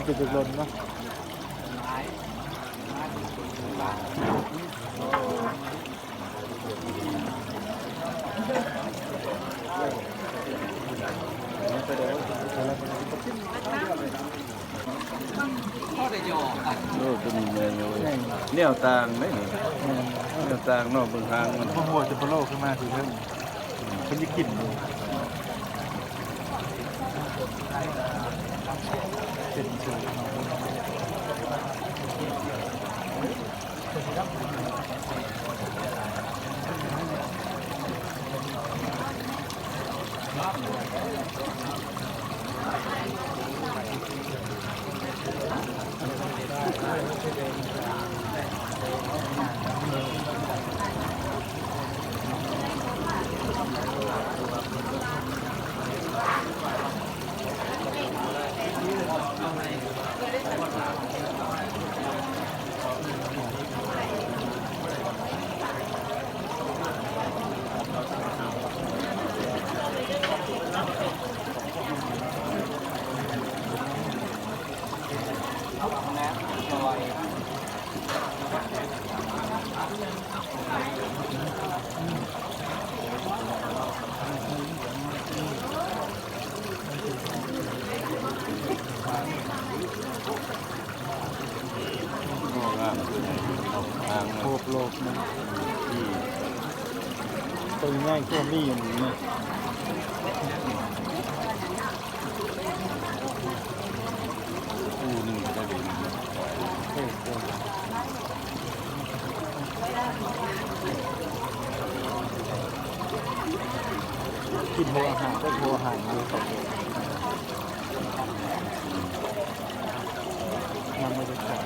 ເປັນເດັກລົນເນາະ. ໂອ້ ຕົວນີ້ໃຫຍ່ເວີຍ. ແນວຕ່າງເດ້ນີ້ ແນວຕ່າງເນາະ ເບິ່ງຫາງມັນ. ບໍ່ຮູ້ວ່າຈະບໍ່ໂລຂຶ້ນມາຄືເພິ່ນ ເພິ່ນຈະກິນຢູ່ ເປັນເສືອ. ງາມຄືໃດເນາະ ຫາງມັນ ໂຄກໂລກມັນ ທີ່ ໂຕໃຫຍ່ກວ່າມີຢູ່ນີ້. ຄູ່ໜຶ່ງກໍໄດ້ເລີຍ. ກິນຫົວອາຫານ ເປັນຫົວອາຫານຢູ່ເຂົາເຈົ້າ. ຍັງບໍ່ໄດ້ຂາຍ.